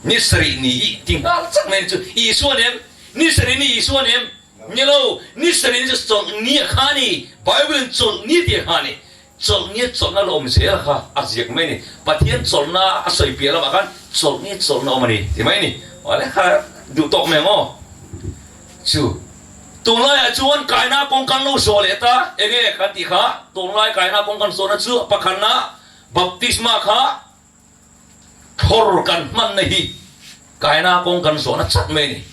ni sarih ni i ti nghal chak mai ni chu Isua nem, ni sarih ni Isua nem, Ni lo, ni sarih ni chu chawlhni a kha a ni. Bible in chawlhni tih a kha a ni. Chawlhni a chawlhna la awm zel kha a ziak mai a ni. Pathian chawlhna a sawi piah lamah khan chawlhni chawlhna awm a ni ti mai a ni. Awle kha duh tawk mai ang aw. Chu tunlaiah chuan kaina kawng kan lo zawh leh ta, enge kan tih kha tunlai kaina kawng kan zawhna chu pakhatna baptisma kha Thlawr kan hmanna hi kaina kawng kan zawhna chat mai a ni.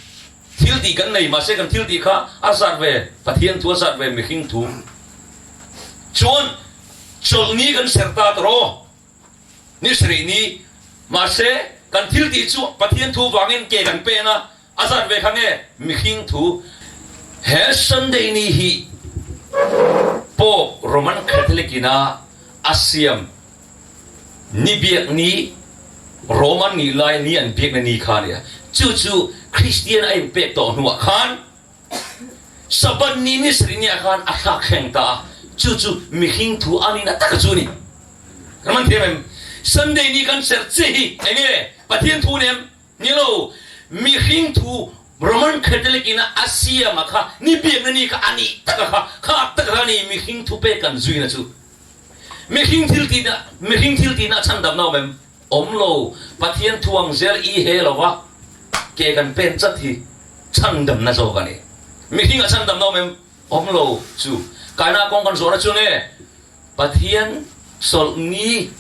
Thil tih kan nei, mahse kan thil tih kha a zat ve, Pathian thu a zat ve, mihring thu. Chuan chawlhni kan ser ta tawh aw, ni sarih ni, mahse kan thil tih chu Pathian thu vangin ke kan pen a, A zat ve kha nge mihring thu he Sunday ni hi Pope Roman Catholic in a a siam ni biak ni Rome an nih lai ni an biakna ni kha a nia. Chu chu Christian a inpek tawh hnuah khan Sabbath ni ni sarih ni ah khan a thlak thleng ta a, chu chu mihring thu a nihna taka chu a ni. Kan man thiam em? Sunday ni kan serh che hi enge Pathian thu nem? Ni lo, mihring thu Roman Catholic in a siam a kha ni biakna ni kha a nih tak a kha, kha tak a kha ni mihring thu pek kan zuina chu. Mihring thil tihna, mihring thil tihna chhandamna awm em? Awm lo, Pathian thu ang zel i he lo va, ke kan pen chat hi chhandamna zawk a ni. Mihring a chhandamna awm em? Awm lo chu. Kaina kawng kan zawhna chu nge? Pathian sawlhni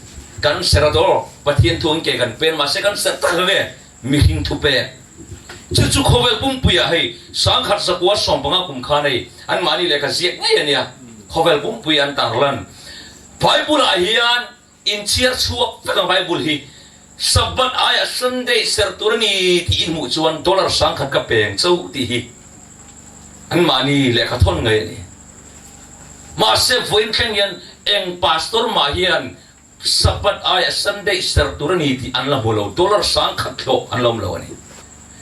kan ser a dawr, Pathian thu an ke kan pen mahse kan ser tak ve mihring thu pek. Chu chu khawvel pumpuiah hei 10,000 115 kum khan hei anmahni lehkha ziak ngei a nia, khawvel pumpui an tarlan. Bible ah hian inchhiar chhuak vek ang Bible hi Sabbath aiah Sunday ser tur a ni tih in hmuh chuan dollar 10,000 ka peng cho tih hi anmahni lehkha thawn ngei a ni. Mahse vawiin thleng hian eng pastor mah hian Sabbath aiah Sunday ser tur a ni tih an la hmu lo, dollar 10,000 hlawh an la awm lo a ni.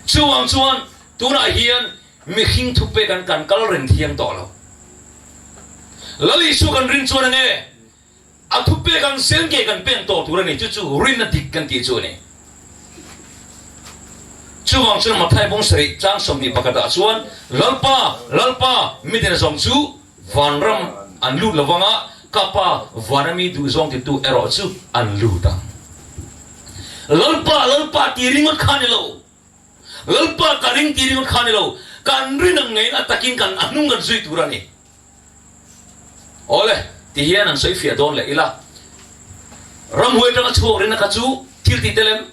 Chuvang chuan tunah hian mihring thupek an kan kal reng thiang tawh lo. Lal Isua kan rin chuan enge? A thupek ang zel nge kan pen tawh tur a ni, chu chu rinna dik kan tih chu a ni. Chuvang chuan Mathai bawng sarih tlang 21 ah chuan, Lalpa, Lalpa, midin zawng chu vanram an lut lo vang a, ka Pa vana mi duhzawng titu erawh chu an lut ang. Lalpa, Lalpa ti ringawt kha a ni lo. Lalpa ka ring ti ringawt kha a ni lo. Kan rin ang ngeiin a takin kan a hnung kan zui tur a ni. Awle, ti hian an sawi fiah dawn leh ila. Ramhuai atanga chhuak rinna kha chu thil tih tel em?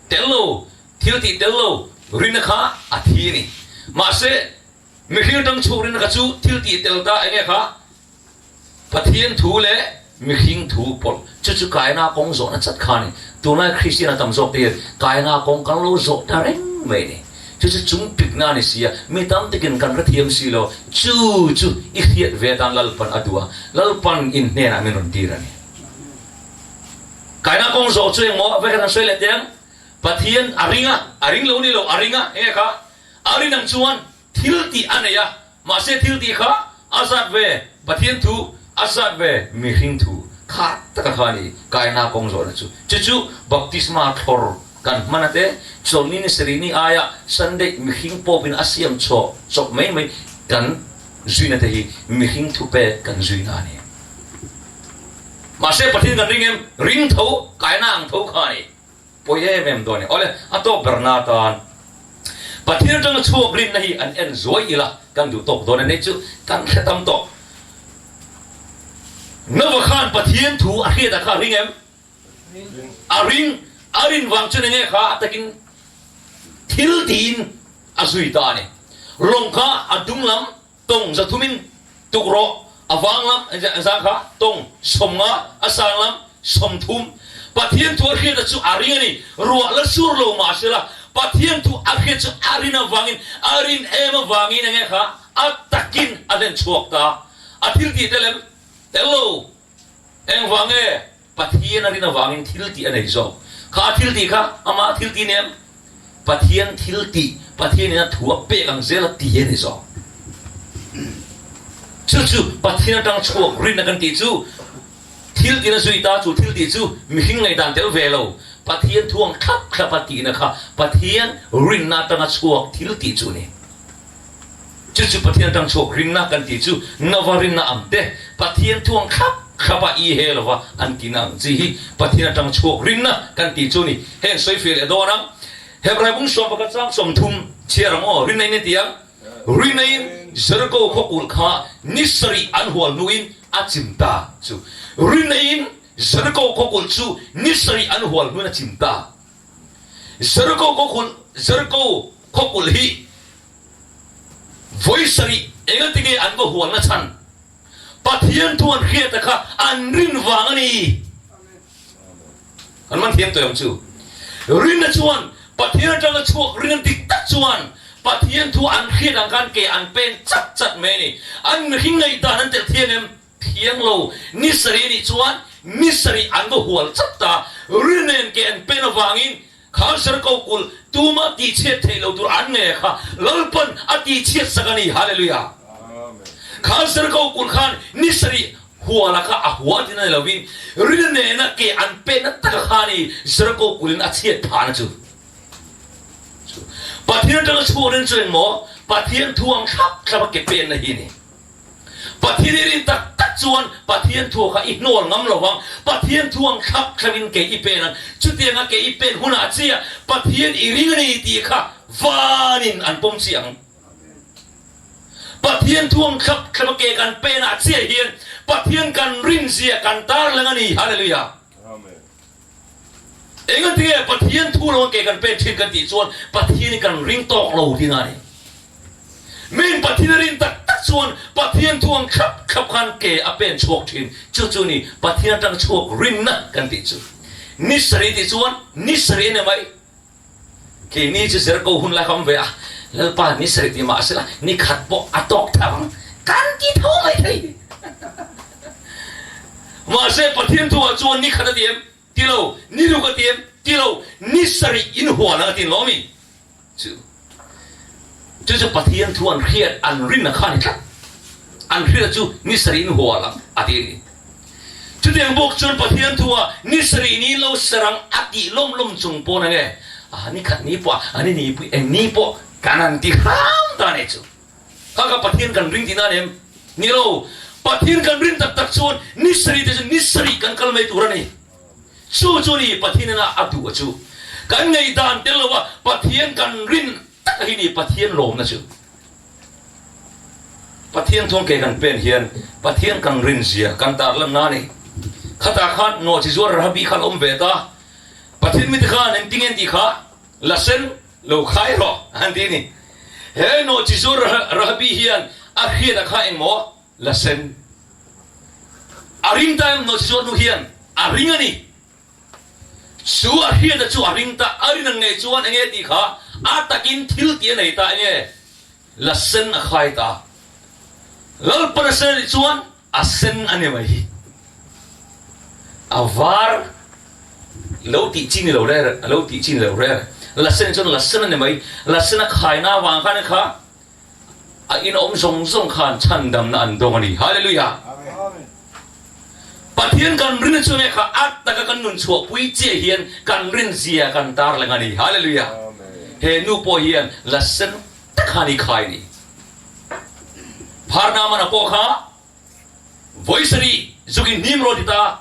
Tel lo, thil tih tel lo. Rinna kha a thi a ni. Mahse, mihring atang chhuak rinna kha chu thil tih tel ta enge kha? Pathian thu leh mihring thu pawlh. Chu chu kaina kawng zawhna chat kha a ni. Tunlai Kristian a tam zawk te hian kaina kawng kan lo zawh ta reng mai a ni. Chu chu chung pikna a ni si a, mi tam takin kan hrethiam si lo. Chu chu i hriat ve atan Lalpan a duh a, Lalpan in hnenah min rawn tir a ni. Kaina kawng zawh chu engmaw vek an sawi leh teh ang? Pathian a ring a, a ring lo ni lo, a ring a, enge kha? A rin ang chuan thil tih a nei a, mahse thil tih kha a zat ve, Pathian thu a zat ve, mihring thu kha taka kha a ni, kaina kawng zawhna chu. Chu chu baptisma thlawr kan hman a te, chawlhni ni sarih ni aia Sunday mihring pawpin a siam chhuah chawp mai mai kan zuina te hi mihring thu pek kan zuina a ni. Mahse Pathian kan ring em? Ring tho, kaina ang tho kha a ni. Pawi em em dawn e. Awle, a tawp berna atan Pathian atanga chhuak rinna hi an en zuai ila kan duh tawk dawn e. Nei chu kan hre tam tawh. Nova khan Pathian thu a hriat ah kha a ring em? A ring. A rin vang chuan enge kha a takin thil tiin a zui ta a ni. Lawng kha a dung lam Tawng zathumin tuk rawh, a vang lam zang kha tawng 50, a sang lam 30. Pathian thu a hriat chu a ring a ni. Ruah la sur lo mah sela, Pathian thu a hriat chu a rin avangin, a rin em avangin enge kha a takin a hlen chhuak ta. A thil tih tel em? Tel lo. Engvang nge? Pathian a rin avangin thil tih a nei zawk. Kha a thil tih kha amah thil tih nen Pathian thil tih, Pathianin a thu a pek ang zel a ti a ni zawk. Chu chu Pathian atang chhuak rinna kan tih chu thil tihna zui ta chu thil tih chu mihring ngaihdan tel ve lo, Pathian thu ang thlap thlap a tihna kha Pathian rinna atanga chhuak thil tih chu a ni. Chu chu Pathian atang chhuak rinna kan tih chu Nova rinna ang te, Pathian thuang thlap thlap a i he lova an tihna ang chi hi Pathian atang chhuak rinna kan tih chu ni. Heng sawi fiah leh dawn ang. Hebrai bung 11 chang 30 chhiar ang aw, rinna in a ti ang. Rinna in Jeriko khaw kulh kha ni sarih an hual hnuin a chim ta chu. Rinna in Jeriko khaw kulh chu ni sarih an hual hnuin a chim ta. Jeriko khaw kulh Jeriko khaw kulh hi Vawi sarih engatinge an va hualna chhan? Pathian thu an hriata kha an rin vang a ni. An man thiam tawh ang chu. Rinna chuan Pathian atanga chhuak rinna dik tak chuan Pathian thu an hriat ang khan ke an pen chat chat mai a ni. An mihring ngaihdan an telh thiang em? Thiang lo. Ni sarih a nih chuan ni sarih an va hual chat ta. Ri nen ke an pen avangin Khanser ko kulh tuma tihchhiat theih lo tur an nge kha Lalpan a tihchhiat sak a ni. Hallelujah. Khanser ko kulh khan ni sarih huala kha a hua tin a ni lovin ri nena ke an penna taka kha ni Jericho kulhin a chhiat phahna chu. Pathian atanga chhuak rin chu engmaw Pathian thu ang thlap thlap a ke penna hi a ni. Pathian i rin tak tak chuan Pathian thu kha i hnawl ngam lo vang. Pathian thu ang thlap thlapin kei i pen ang. Chutianga kei i pen hunah chiah Pathian i ring a ni tih kha vanin an pawm chiah ang. Pathian thu ang thlap thlapa ke kan penah chiah hian Pathian kan rin zia kan tarlang a ni. Hallelujah! Engatinge Pathian thu lo ke kan pen thin kan tih chuan Pathian hi kan ring tawk lo tihna a ni. Min Pathian a rin tak tak chuan Pathian thu ang thlap thlap khan ke a pen chhuak thin. Chu chu ni Pathian atang chhuak rinna kan tih chu. Ni sarih tih chuan ni sarih a ni mai. Keini chu Jericho hun lai kha awm ve a, Lalpa ni sarih tih mah sela ni khat pawh a tawk thar ang kan ti tho mai thei. Mahse Pathian thu ah chuan ni khat a ti em? Ti lo. Ni ruk a ti em? Ti lo. Ni sarih in hual ang a ti lawm i? Chu chu chu Pathian thu an hriat an rin a kha a ni tlat. An hriat chu ni sarih in hual ang a ti a ni. Chutiang bawk chuan Pathian thua ni sarih ni lo sarang a tih lawm lawm chung pawn ange a ni khat ni pawh a ni ni pui eng ni pawh kan han ti hram ta nei chu. Kha kha Pathian kan ring tihna nem? Ni lo. Pathian kan rin tak tak chuan ni sarih te chu ni sarih kan kal mai tur a ni. Chu chu ni Pathian ina a duh a chu. Kan ngaihdan tel lova Pathian kan rin tak hi ni Pathian lawmna chu. Pathian thawng ke kan pen hian Pathian kan rin zia kan tarlan na a ni. Khatah khan nawhchi zuar Rahabi kha a lo awm ve ta. Pathian mite khan engtinge an tih kha? Lasen. Lo khai rawh an ti a ni. He nawhchizawr Rahabi hian a hriat a kha engmaw la sen a ring ta em? Nawhchizawr nu hian a ring a ni. Chu a hriat a chu a ring ta, a rin ang ngei chuan enge tih kha a takin thil tih a nei ta enge la sen a khai ta. Lalpan a sen a nih chuan A sen a ni mai hi. A var lo tih chi ni lo rere, a lo tih chi ni lo rere. La sen chuan la sen a ni mai. La sen a khaina avang khan kha a in awm zawng zawng khan chhandamna an dawng a ni. Hallelujah! Pathian kan rin chu nge kha a taka kan nun chhuahpui chiah hian kan rin zia kan tarlang a ni. Hallelujah! He nu pawh hian la sen tak khan i khai a ni. Pharnamana pawh kha vawi sarih zuk in hnim rawh ti ta,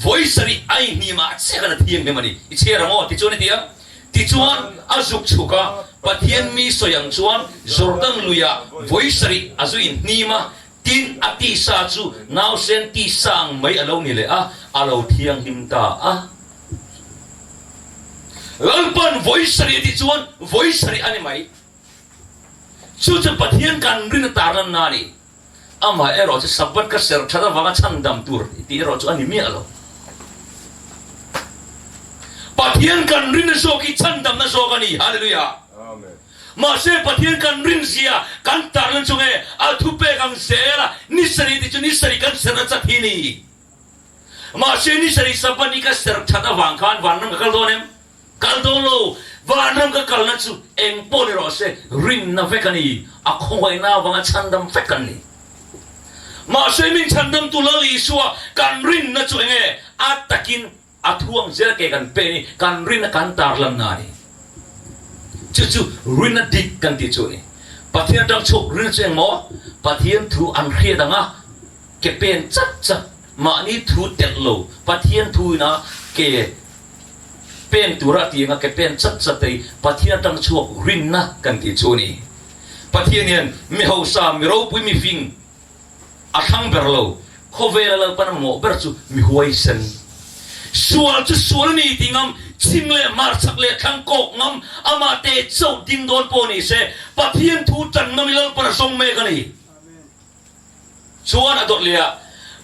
vawi sarih a i hnim ah chiah khan a thianghlim a ni. I chhiar ang aw tichuan i ti ang. Tichuan a zuk chhuk a, Pathian mi sawi ang chuan Jordan lui ah vawi sarih a zu in hnim a, tin a tisa chu nausen tisa ang mai a lo ni leh a, a lo thianghlim ta a. Lalpan vawi sarih a tih chuan vawi sarih a ni mai. Chu chu Pathian kan rin a tarlanna a ni. Amah erawh chu Sabbath ka ser that avanga chhandam tur tih erawh chu a ni miah lo. Pathian kan rinna zawk hi chhandamna zawk a ni. Hallelujah! Mahse Pathian kan rin zia kan tarlan chu nge a thupek ang zel a, ni sarih tih chu ni sarih kan serna chat hi a ni. Mahse ni sarih Sabbath ni ka ser that avang khan vanram ka kal dawn em? Kal dawn lo, vanram ka kalna chu eng pawh ni rawh se, rinna vek a ni, a khawngaihna avanga chhandam vek kan ni. Mahse min chhandamtu Lal Isua kan rinna chu enge? A takin a thuang zel ke kan pe ni, kan rinna kan tarlanna a ni. Chu chu rinna dik kan tih chu a ni. Pathian atang chhuak rinna chu engmaw? Pathian thu an hriat anga ke pen chat chat, mahni thu telh lo, Pathian thu ina ke Pen tura a ti anga ke pen chat chat ei Pathian atang chhuak rinna kan tih chu a ni. Pathian hian mi hausa, mi ropui, mi fing a thlang ber lo. Khawvela Lalpan a mamawh ber chu mi huaisen. Sual chu sual a ni ti ngam, chhim leh hmar chak leh thlang kawk ngam, amah te chauh ding dawn pawh ni se, Pathian thu tan ngam i Lalpan a zawng mek a ni. Chuan a dawt leh a,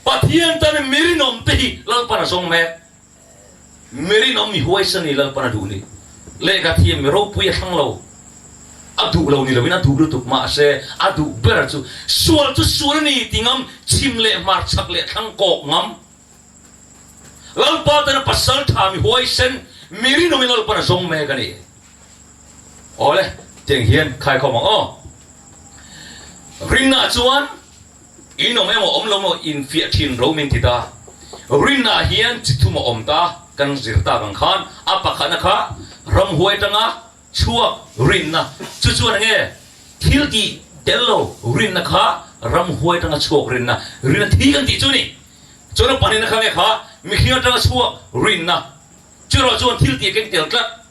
Pathian tan mi rinawm te hi Lalpan a zawng mek. Mi rinawm mi huaisa ni Lalpan a duh ni. Lehkha thiam mi ropui a thlang lo. A duh lo ni loin a duh lutuk mahse a duh ber chu sual chu sual a ni ti ngam, chhim leh hmar chhak leh thlang kawk ngam. Lalpa tana pasal tha mi huaisen mi rinawmin Lalpan a zawng mek a ni. Awle, tiang hian khaikhawm ang aw. Rinna chuan In awm emaw awm lo maw infiah thin ro min ti ta. Rinna hian chi thum a awm ta kan zir tak ang khan a pakhatna kha ramhuai atanga chhuak rinna chu chuan enge thil tih tel lo rinna kha ramhuai atanga chhuak rinna rinna thi kan tih chu ni. Chuan a pahnihna kha nge kha mihring atanga chhuak rinna chu erawh chuan thil tih a keng tel tlat.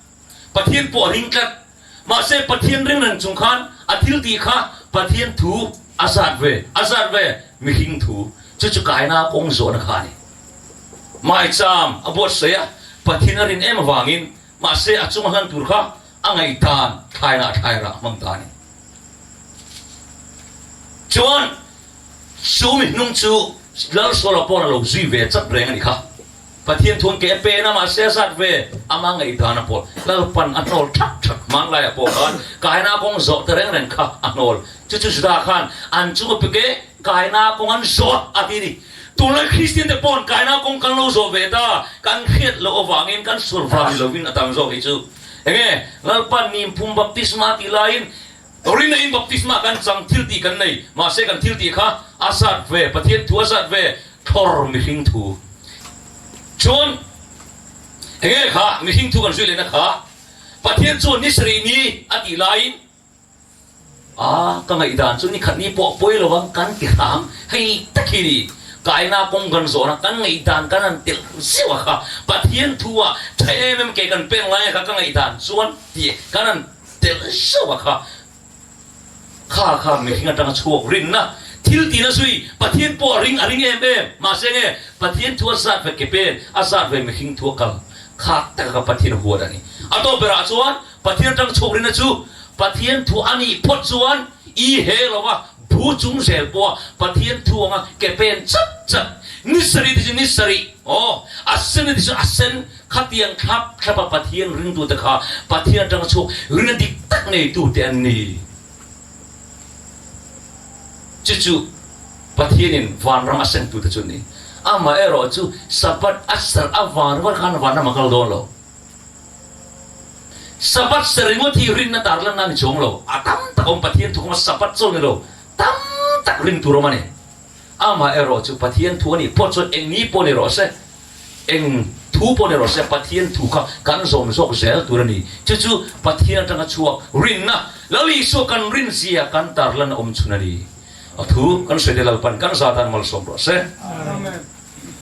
Pathian pawh a ring tlat. Mahse Pathian ring reng chung khan a thil tih kha Pathian thu a zat ve, a zat ve mihring thu. Chu chu kaina kawng zawhna kha a ni. Maicham a buatsaih a, Pathian a rin em avangin mahse a chunga hlan tur kha a ngaihdan thlaina thlairah a hmang ta a ni. Chuan chu mi hnung chu Lalsawla pawn a lo zui ve chat reng a ni kha. Pathian thun ke a pen a, mahse a zat ve, ama ngaihdan a pawl. Lalpan a hnawl thak thak hmanlaiah pawh khan kaina kawng zawh ta reng reng kha a hnawl. Chu chu Juda khan an chung a pek e, kaina kawng an zawh a ti a ni. Tunlai Kristian te pawn kaina kawng kan lo zawh ve ta, kan hriat loh avangin kan sual vang ni lovin a tam zawk hi chu. Enge Lalpan nimphum baptisma tih laiin Rinaiin baptisma kan chang thil tih kan nei, mahse kan thil tih kha a zat ve, Pathian thu a zat ve, thlawr mihring thu. Chuan enge kha mihring thu kan zui lehna kha Pathian chuan ni sarih ni a tih laiin a ka ngaihdan chu ni khat ni pawh pawi lo ang kan ti hram, hei tak hi ni kaina kawng kan zawhna kan ngaihdan kan han telh zeuh a kha Pathian thu ah tha em em ke kan peng lai a kha ka ngaihdan chuan tih kan han Telh zauh a kha kha kha mihring atanga chhuak rinna thil tina zui Pathian pawh a ring a ring em em mahse nge Pathian thu a zat ve ke pen a zat ve mihring thu a kal khak taka kha Pathian a huat a ni. A tawp berah chuan Pathian atang chhuak rinna chu Pathian thu a nih phawt chuan i he lo va, bu chung zel pawha Pathian thu anga ke pen chat chat. Ni sarih te chu ni sarih, aw, a sen te chu a sen, khatiang thlap thlapa Pathian ringtute kha Pathian atanga chhuak rinna dik tak neitute an ni. Chu chu Pathianin vanram a sengtute chu an ni. Amaherawh chu Sabbath a serh avang ringawt khan vanram a kal dawn lo. Sabbath ser ringawt hi rinna tarlanna a ni chuang lo. A tam tak awm Pathian thu kawma Sabbath chaw ni lo tam tak rin tur awm a ni. Amaherawh chu Pathian thu a nih pawh chuan eng ni pawh ni rawh se, eng thu pawh ni rawh se Pathian thu kha kan zawm zawk zel tur a ni. Chu chu Pathian atanga chhuak rinna, Lal Isua kan rin zia kan tarlan awm chhun a ni. A thu kan sawi te Lalpan kan zatan malsawm rawh se. Amen.